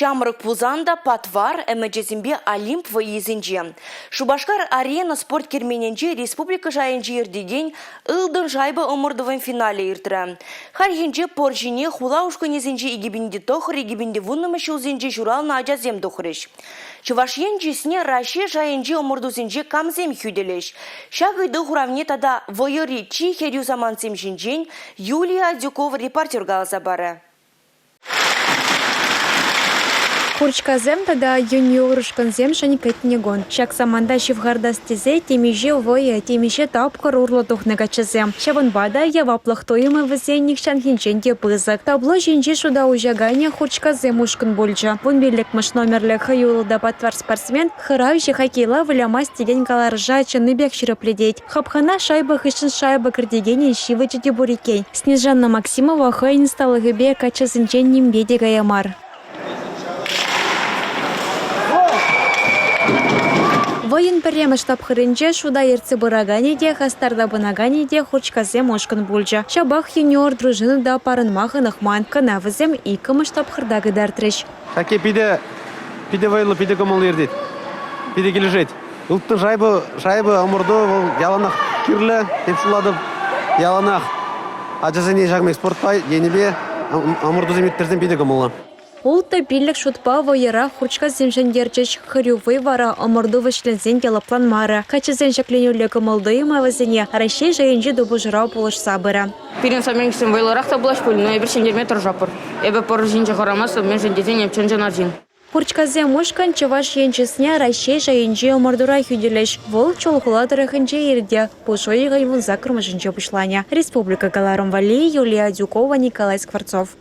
Ҫамрӑк пулсан та патвар ӗмӗчӗсемпе Олимп вӑййисенче. Шупашкар-Арена спорт керменӗнче республика шайӗнче иртекен «Ылтӑн шайба» ӑмӑртӑвӗн финалӗ иртрӗ. Хальхинче пӑр ҫине хула ушкӑнӗсенче 2009-2010 ҫулсенче ҫуралнӑ ачасем тухрӗҫ. Чӑваш Ен чысне Раҫҫей шайӗнчи ӑмӑртусенче камсем хӳтӗлӗҫ? Ҫак ыйту хуравне тата вӑйӑри чи хӗрӳ самантсем ҫинчен Юлия Адюкова репортер каласа парӗ. Хурчкасем тата юниор ушкӑнсемшӗн кӗтнӗ кун. Ҫак саманта ҫывхартас тесе темиҫе вӑйӑ, темиҫе тапхӑр урлӑ тухнӑ каччӑсем. Ҫавӑнпа та яваплӑх туйӑмӗ вӗсен нихҫанхинчен те пысӑк. Табло ҫинчи шута уҫаканӗ хурчкасем ушкӑн пулчӗ. 15-мӗш номерлӗ хӑюллӑ та патвар спортсмен хӑравҫӑ хоккейла вылямасть текен каларӑша чӑннипех ҫирӗплетет. Хапхана шайба хыҫҫӑн шайба кӗртекенӗн ҫивӗчӗ те пур иккен. Снежана Максимова хӑйӗн ӑсталӑхӗпе каччӑсенчен нимпе те кая мар. Вӑйӑн пӗрремӗш тапхӑрӗнче шута ертсе пыраканӗ те, хастар тапӑнаканӗ те хурчкасем ушкӑн пулчӗ. Ҫапах юниор дружина та парӑнма хӑнӑхман. Кӑна вӗсем иккӗмӗш тапхӑрта кӑтартрӗҫ. Хоккей питӗ, питӗ вӑйлӑ, питӗ кӑмӑллӑ иртет. Питӗ килӗшет. Ылтӑн шайба, шайба ӑмӑрту вӑл яланах кирлӗ, эп шутлатӑп. Яланах ачасене ҫак спортпа енӗпе ӑмӑртусем ирттерсен питӗ кӑмӑллӑ. Улттӑ-пиллӗк шутпа вӑйӑра хурчкасем ҫӗнтерчӗҫ. Хӗрӳ вӑй вара ӑмӑрту вӗҫленсен те лӑпланмарӗ. Каччӑсен ҫӗкленӳллӗ кӑмӑл-туйӑмӗ вӗсене Раҫҫей шайӗнчи тупӑшура пулӑшса пырӗ. Пирӗн соперниксем вӑйлӑрах та пулаҫ пуль, но эпир ҫӗнтерме тӑрӑшатпӑр. Эпӗ пӑр ҫинче хӑрамастӑп, мӗншӗн тесен эп чӑн-чӑн арҫын. Хурчкасем ушкӑн Чӑваш Ен чысне Раҫҫей шайӗнчи ӑмӑртура хӳтӗлӗҫ. Вӑл Чулхула тӑрӑхӗнче иртӗ. Пуш уйӑхӗн 18-мӗшӗнче пуҫланӗ. Республика кӑларӑм валли Юлия Адюкова, Николай Скворцов.